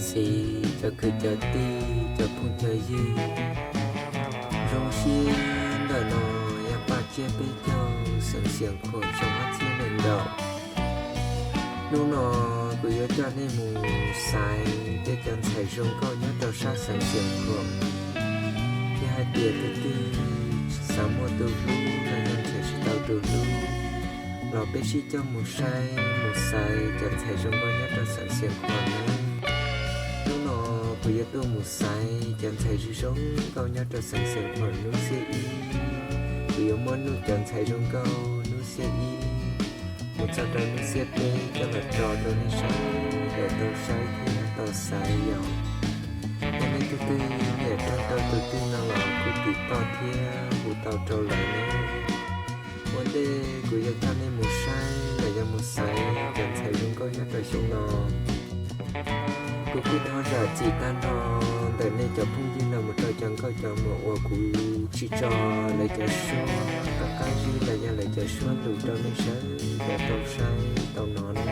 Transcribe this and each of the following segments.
Xis cov kwv cov tij, cov phooj cov ywg, zoo siab ntawm no yog Paj Tsiab peb caug xeem Xiav Khuam xyoo ob txhiab nees nkaum. Hnub no kuv yuav coj nej mus xaiv tej cov ntxhais zoo nkauj nyob rau sab xeev Xiav Khuam, thiab hais tias tus twg xav muaj tus hlub los yog nrhiav tsis tau tus hlub los peb sib coj mus saib mus xaiv cov ntxhais zoo nkauj nyob rau xeev Xiav Khuam nawb. Hnub no kuv yuav tuaj mus xaiv cov ntxhais zoo zoo nkauj nyob rau xeev Xiav Khuam hnub xiab ib. Kuv yuav muab cov ntxhais zoo nkauj hnub xiab ib mus txog rau hnub xiab peb coj los tso rau nej sawv daws tau saib thiab tau xaiv yom. Yog nej tus twg nyiam raug rau tus twg no los kuj tiv toj thiab hu tau rau lawv nawb. Ua ntej kuv yuav coj nej mus saib los yog mus xaiv cov ntxhais zoo nkauj nyob rau xyoo no, kuv kuj thov zam txim tag nrho ntawm nej cov phooj ywg los mus rau cov nkauj cov muam uas kuv tsis tso lawv cov suab qab qab zib los yog lawv cov suab lus rau nej sawv daws tau saib tau hnov na.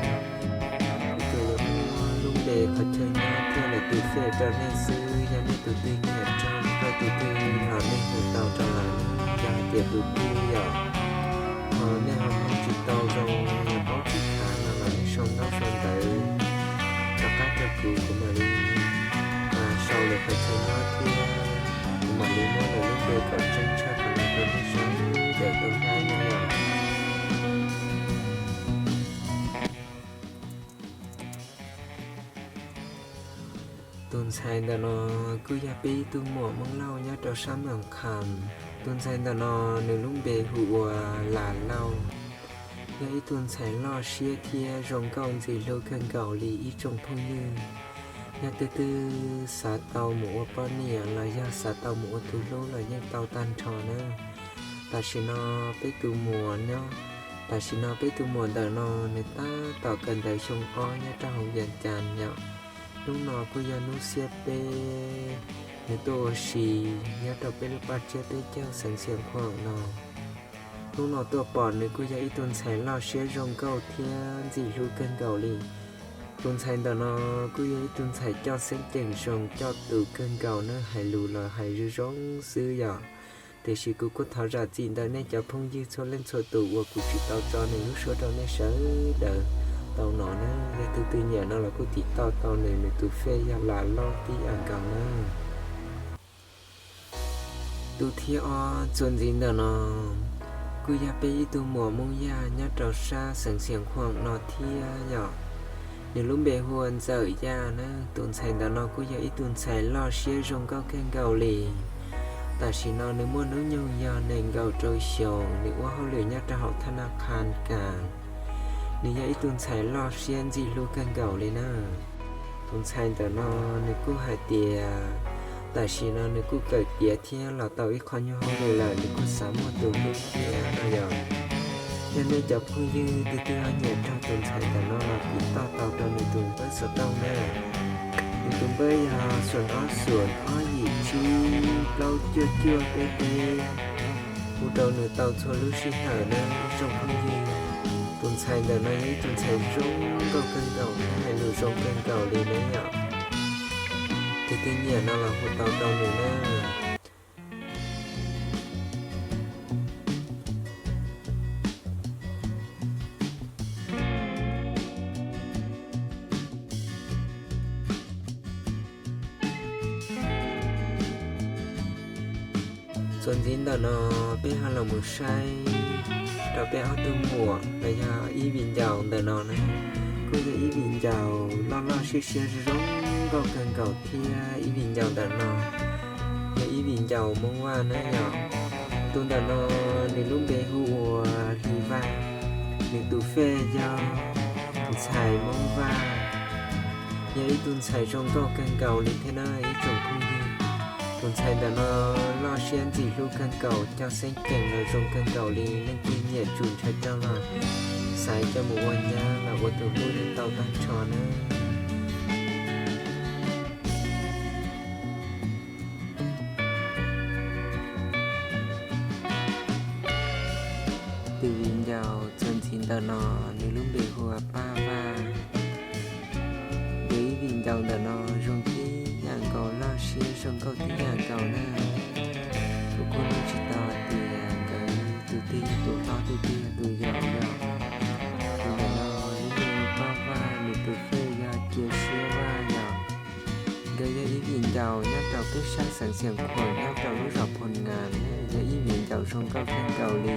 Kuv tsuas yuav muab lub npe qhov chaw nyob thiab lawv tus fej rau nej xwb, yog nej tus twg nyiam raug rau tus twg los nej hu tau rau lawv, yog hais tias tus twg yom, ho nej ho paub tsis tau zoo, paub tsis tau no los nej sau ntaub sau ntawv rov qab rau kuv, kuv mam li sau lawv qhov chaw nyob thiab kuv mam li muab lawv lub npe kom tseeb tshaj qhov no rau nej sawv daws tau saib na yom. Tus ntxhais ntawm no kuj yog peb ib tug muam Hmoob Lauj nyob rau sab Moos Kham. Tus ntxhais ntawm no nws lub npe hu ua Las Lauj, yog ib tug ntxhais loj siab thiab zoo nkauj ntxim hlub kawg nkaus li ib tsoom phooj ywg. Yog tus twg xav tau mus ua poj niam los yog xav tau mus ua tus hlub los yeej tau tag nrho na. Tam sim no peb tus muam nyob, tam sim no peb tus muam ntawm no nws tab tom kawm ntawv xyoo ob nyob rau hauv Vias Cas yom. Hnub no kuj yog hnub xiab peb, nws tuaj ua si nyob rau peb lub Paj Tsiab peb caug xeev Xiav Khuam no. Hnub no tuaj pom nws kuj yog ib tug ntxhais loj siab zoo nkauj thiab ntxim hlub kawg nkaus li. Tus ntxhais ntawm no kuj yog ib tug ntxhais coj xeeb ceem zoo coj tus kawg nkaus na, hais lus los hais zoo zoo xwb yom. Tiam sis kuv kuj thov zam txim ntawm nej cov phooj ywg txhua leej txhua tus uas kuv tsis tau tso nws lub suab rau nej sawv daws tau hnov na. Yog tus twg nyiam no los kuj tiv toj tau nws, nws tus fej yog Las Lauj tib yam nkaus na. Tus thib ob txuas ntxiv ntawm no kuj yog peb ib tug muam Hmoob Yaj nyob rau sab xeev Xiav Khuam no thiab yom. Nws lub npe hu ua Ntxawm Yaj na. Tus ntxhais ntawm no kuj yog ib tug ntxhais loj siab zoo nkauj kawg nkaus li. Tam sim no nws muaj hnub nyoog yog nees nkaum rau xyoo, nws ua hauj lwm nyob rau hauv thab naj qha kas. Nws yog ib tug ntxhais loj siab ntxim hlub kawg nkaus li na. Tus ntxhais ntawm no nws kuj hais tias tam sim no nws kuj kawm tiav thiab los tau ib qho nyuag hauj lwm lawm, nws kuj xav muaj tus hlub thiab no yom. Yog nej cov phooj ywg tus twg ho nyiam raug tus ntxhais ntawm no los tiv toj tau rau nws tus npawb xov tooj na. Nws tus npawb yog xoom ob xoom ob yim tsib plaub cuaj cuaj peb peb. Hu rau nws tau txhua lub sij hawm na ib tsoom phooj ywg. Tus ntxhais ntawm no yog ib tus ntxhais zoo nkauj kawg nkaus thiab hais lus zoo kawg nkaus li na yom. Tus twg nyiam no los hu tau rau nws na. Txuas ntxiv ntawm no peb ho los mus saib rau peb ob tug muam los yog ib viv ncaus ntawm no na. Kuj yog ib viv ncaus loj loj siab siab zoo nkauj kawg nkaus thiab. Ib viv ncaus ntawm no yog ib viv ncaus Hmoob Vaj na yom. Tus ntawm no nws lub npe hu ua Hli Vaj, nws tus fej yog ntxhais Hmoob Vaj, yog ib tug ntxhais zoo nkauj kawg nkaus li thiab na ib tsoom phooj ywg. Tus ntxhais ntawm no loj siab ntxim hlub kawg nkaus, coj xeeb ceem los zoo kawg nkaus li. Leej twg nyiam tsum nrhiav coj los xaiv coj mus ua nyab los ua tus hlub yeej tau tag nrho na. Tus viv ncaus txuas ntxiv ntawm no nws lub npe hu ua Paj Vaj. Yog ib viv ncaus ntawm no sab xeev Xiav Khuam nyob rau lub zos Phoo Ngas, yog ib viv ncaus zoo nkauj kawg nkaus li.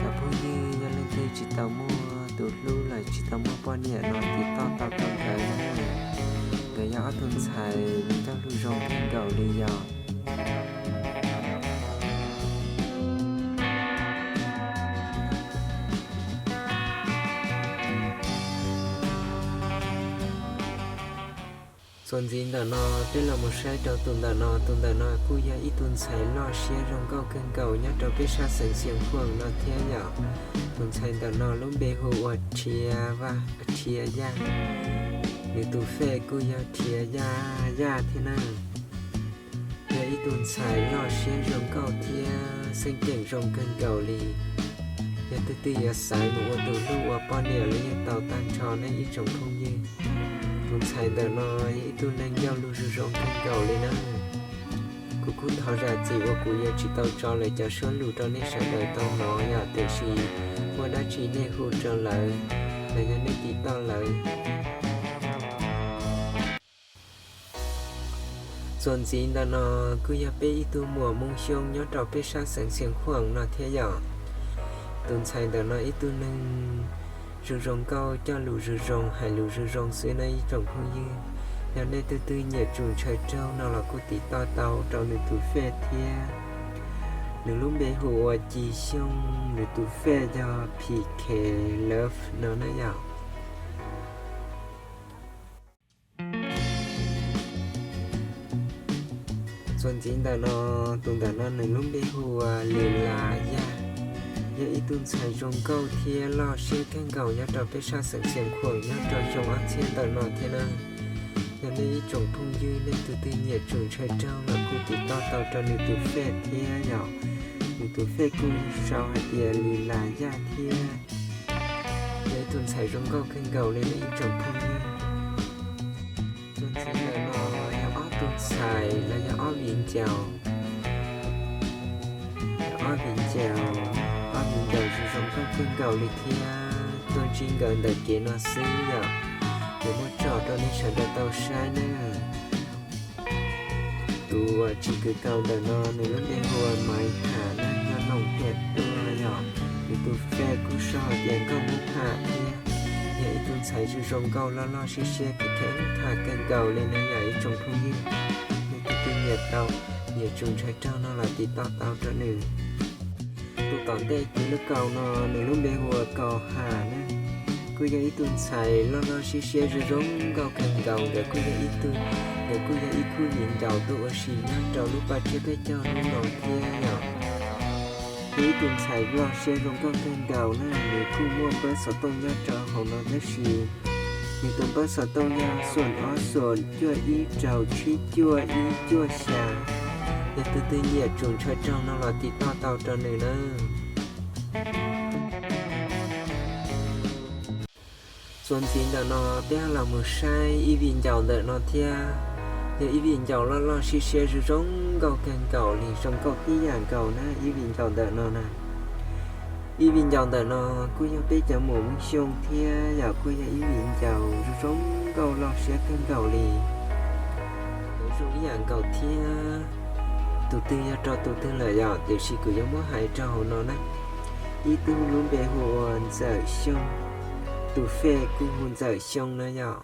Cov phooj ywg, yog leej twg tsis tau muaj tus hlub los tsis tau muaj poj niam no ces tiv toj tau rau nkawd na. Nkawd yog ob tug ntxhais ncauj lus zoo kawg nkaus li yom. Txuas ntxiv ntawm no peb los mus saib rau tus ntawm no. Tus ntawm no kuj yog ib tug ntxhais loj siab zoo nkauj kawg nkaus nyob rau peb sab xeev Xiav Khuam no thiab yom. Tus ntxhais ntawm no lub npe hu ua Rhiav Vaj, Rhiav Yaj. Nws tus fej kuj yog Rhiav Yaj Yaj thiab na. Yog ib tug ntxhais loj siab zoo nkauj thiab xeeb ceem zoo kawg nkaus li. Yog twg twg yuav xaiv mus ua tus hlub ua poj niam los yeej tau tag nrho nej ib tsoom phooj ywg. Tus ntxhais ntawm no yog ib tug neeg ncauj lus zoo zoo kawg nkaus li na. Kuv kuj thov zam txim uas kuv yuav tsis tau tso lawv cov suab lus rau nej sawv daws tau hnov yom, tiam sis muaj dab tsi nej hu rau lawv, los yog nej tiv toj lawv. Txuas ntxiv ntawm no kuj yog peb ib tug muam Hmoob Xyooj nyob rau peb sab xeev Xiav Khuam no thiab yom. Tus ntxhais ntawm no ib tug neeg zoo zoo nkauj, coj lus zoo zoo, hais lus zoo zoo xwb na ib tsoom phooj ywg. Yog nej twg twg nyiam tsum ntshaw raug no los kuj tiv toj tau rau nws tus fej thiab. Nws lub npe hu ua Ci Xyooj, nws tus fej yog P K Love no na yom. Txuas ntxiv ntawm no, tus ntawm no nws lub npe hu ua Lis Las Yaj, yog ib tug ntxhais zoo nkauj thiab loj siab kawg nkaus nyob rau peb sab xeev Xiav Khuam nyob rau xyoo ob txhiab ntawm no thiab na. Yog nej ib tsoom phooj ywg nej tus twg nyiam tsum ntshaw raug los kuj tiv toj tau rau nws tus fej thiab yom. Nws tus fej kuj sau hais tias Lis Las Yaj thiab. Yog ib tug ntxhais zoo nkauj kawg nkaus li nej ib tsoom phooj ywg. Txuas ntxiv ntawm no yog ob tug ntxhais los yog ob viv ncaus. Ob viv ncaus, ob viv ncaus zoo zoo nkauj kawg nkaus li thiab. Tuaj ntsib nkawd ntawm kev no xwb yom. Kuv muab tso rau nej sawv daws tau saib na. Tus uas tsis kwv kaus ntawm no nws lub npe hu ua Maiv Ham na, nyob Looj Phiaj Tuaj yom. Nws tus fej kuj sau hais tias Nkauj Hmoob Ham thiab. Yog ib tug ntxhais zoo zoo nkauj loj loj siab siab kheev kheev tham kawg nkaus li na yom ib tsoom phooj ywg. Nej tus twg nyiam tau, nyiam tsum ntshaw raug no los tiv toj tau rau nws. Tus tom ntej kwv lub kaus no nws lub npe hu ua Kaus Ham na. Kuj yog ib tug ntxhais loj loj siab siab zoo zoo nkauj kawg nkaus, nkawd kuj yog ib tug, nkawd kuj yog ib khub viv ncaus tuaj ua si nyob rau lub paj tsiab peb caug hnub no thiab yom. Yog ib tug ntxhais loj siab zoo nkauj kawg nkaus na, nws kuj muaj npawb xov tooj nyob rau hauv no tab sis nws tus npawb xov tooj yog xoom ob xoom cuaj ib rau tsib cuaj ib cuaj xya. Yog tus twg nyiam tsum ntshaw raug no los tiv toj tau rau nws na. Txuas ntxiv ntawm no peb ho los mus saib ib viv ncaus ntawm no thiab. Yog ib viv ncaus loj loj siab siab zoo zoo nkauj kawg nkaus li, zoo nkauj tib yam nkaus na ib viv ncaus ntawm no na. Ib viv ncaus ntawm no kuj yog peb cov muam Hmoob Xyooj thiab yom, kuj yog ib viv ncaus zoo zoo nkauj loj siab kawg nkaus li. Zoo ib yam nkaus thiab. Tus twg yog rau tus twg lawm yom, tiam sis kuv yuav muab hais rau hauv no na. Ib tug lub npe hu ua Ntxawm Xyooj, tus fej kuj hu Ntxawm Xyooj na yom.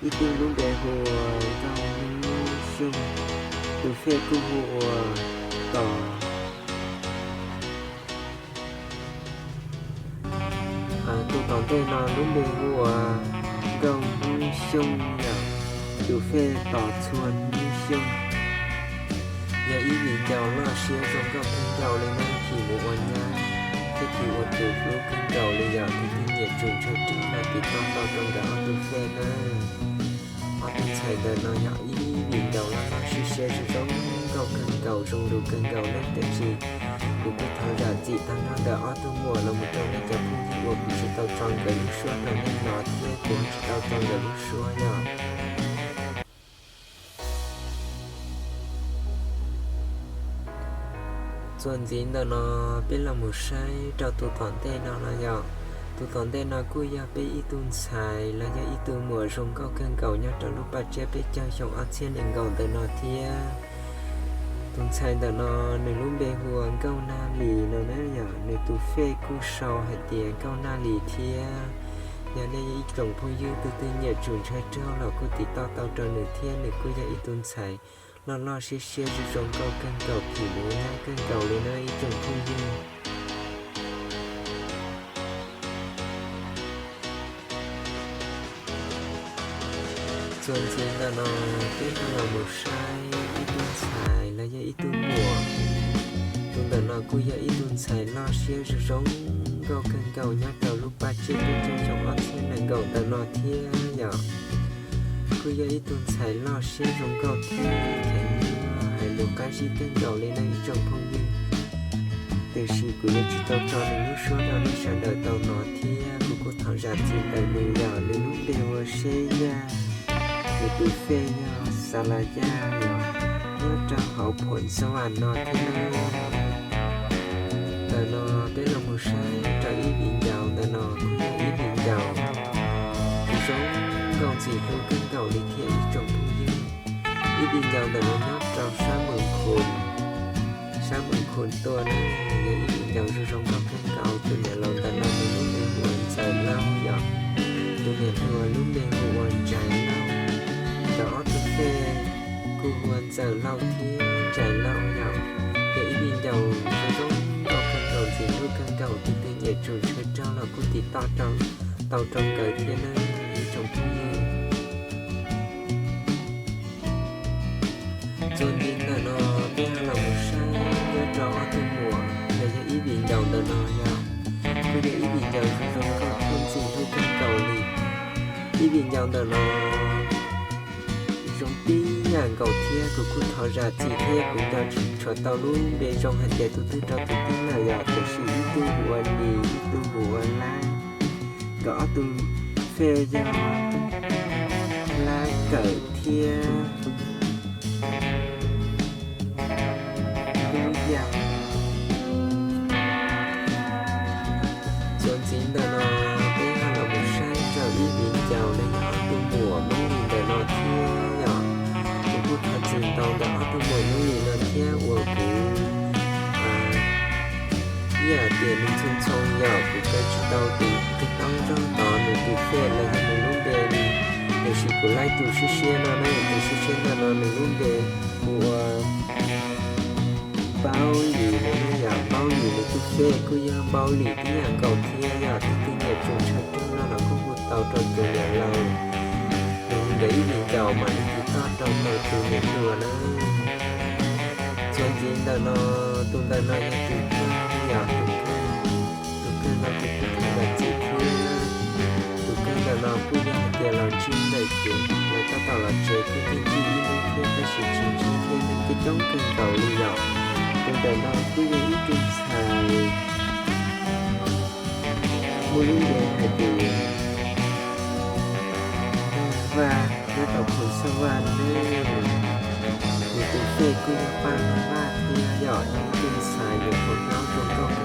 Ib tug lub npe hu ua Nkauj Hmoob Xyooj, tus fej kuj hu ua Tos. Tus tom ntej no lub npe hu ua Nkauj Hmoob Xyooj yom, tus fej Tos Txhua Hmoob Xyooj. Yog ib viv ncaus loj siab zoo nkauj kawg nkaus li na, phim mus ua nyab thiab phim ua tus hlub kawg nkaus li yom. Tus twg nyiam tsum ntshaw raug no tiv toj tau rau nkawd ob tug fej na. Ob tug ntxhais ntawm no yog ib viv ncaus loj loj siab siab zoo zoo nkauj kawg nkaus, zoo lus kawg nkaus na, tiam sis kuv kuj thov zam txim tag nrho ntawm ob tug muam los mus rau nej cov phooj ywg uas kuv tsis tau tso nkawd lub suab rau nej hnov thiab kuv tsis tau tso nkawd lub suab yom. Txuas ntxiv ntawm no peb los mus saib rau tus tom ntej no no yom. Tus tom ntej no kuj yog peb ib tug ntxhais los yog ib tug muam zoo nkauj kawg nkaus nyob rau lub paj tsiab peb caug xyoo ob txhiab nees nkaum ntawm no thiab. Tus ntxhais ntawm no nws lub npe hu ua Nkauj Naj Lis no na yom, nws tus fej kuj sau hais tias Nkauj Naj Lis thiab. Yog nej ib tsoom phooj ywg tus twg nyiam tsum ntshaw raug los kuj tiv toj tau rau nws thiab, nws kuj yog ib tug ntxhais loj loj siab siab zoo zoo nkauj kawg nkaus, phim nyuj nyab kawg nkaus li na ib tsoom phooj ywg. Txuas ntxiv ntawm no peb ho los mus saib ib tug ntxhais los yog ib tug muam. Tus ntawm no kuj yog ib tug ntxhais loj siab zoo zoo nkauj kawg nkaus nyob rau lub paj tsiab peb caug xyoo ob txhiab nees nkaum ntawm no thiab yom. Kuj yog ib tug ntxhais loj siab zoo nkauj thiab kheev hais lus qab zib kawg nkaus li na ib tsoom phooj ywg. Tiam sis kuv yuav tsis tau tso nws lub suab rau nej sawv daws tau hnov thiab kuv kuj thov zam txim ntawm nws yom. Nws lub npe hu ua Seb Yaj, nws tus fej yog Xa La Yaj yom, nyob rau hauv Phoos Xab Vam no thiab na. Ntawm no peb los mus saib rau ib viv ncaus, ntawm no kuj yog ib viv ncaus zoo nkauj ntxim hlub kawg nkaus li thiab ib tsoom phooj ywg. Ib viv ncaus ntawm no nyob rau sab Moos Khum, sab Moos Khum tuaj na, yog ib viv ncaus zoo zoo nkauj kawg nkaus. Tus niam laus ntawm no nws lub npe hu ua Ntxawm Lauj yom, tus niam hluas lub npe hu ua Ntsais Lauj. Nkawd ob tug fej kuj hu ua Ntxawm Lauj thiab Ntsais Lauj yom. Yog ib viv ncaus zoo zoo nkauj kawg nkaus, ntxim hlub kawg nkaus, tus twg nyiam tsum ntshaw raug los kuj tiv toj tau rau nkawd thiab na ib tsoom phooj ywg. Txuas ntxiv ntawm no peb ho los mus saib nyob rau ob tug muam, los yog ib viv ncaus ntawm no yom. Kuj yog ib viv ncaus zoo zoo nkauj thiab ntxim hlub kawg nkaus li. Ib viv ncaus ntawm no zoo tib yam nkaus thiab, kuv kuj thov zam txim thiab kuv nco tsis tshuav tau lub npe zoo hais tias tus twg rau tus twg lawm yom, tiam sis ib tug hu ua Lis, ib tug hu ua Lab. Nkawd ob tug fej yog Lab Kawm thiab Lub Yaj. Txuas ntxiv ntawm no peb ho los mus saib rau ib viv ncaus los yog ob tug muam Hmoob Lis ntawm no thiab yom. Kuv kuj thov txim ntau ntawm ob tug muam Hmoob Lis no thiab uas kuv ib yam tias nws txhoo txhoo yom, kuv kaw tsis tau tus tib toob zog tod nws tus fej los yog nws lub npe li. Tiam sis kuv laib tus siab siab no na, tus siab siab ntawm no nws lub npe hu ua Npaub Lis no na yom. Npaub Lis nws tus fej kuj yog Npaub Lis tib yam nkaus thiab yom. Tus twg nyiam tsum ntshaw raug no los kuj hu tau rau tus niam laus, tus nkawd ib viv ncaus mas nws tiv toj rau ntawm tus niam hluas na. Txuas ntxiv ntawm no, tus ntawm no yog tus kawg yom, tus kawg. Tus kawg no kuv kuj thov zam txim thiab. Tus kawg ntawm no kuj yog hais tias los ntsib ntawm ces lawv tab tom los tsev kuj ntsib ib hnub thiab, tab sis tsis ntsib thiab, neeg coob coob kawg nkaus li yom. Tus ntawm no kuj yog ib tug ntxhais muaj lub npe hais tias Vaj, nyob rau Phoos Xab Vaj ne. Nws tus fej kuj yog Paj Nag Vaj thiab yom, yog ib tug ntxhais nyuam qhuav hlob zoo nkauj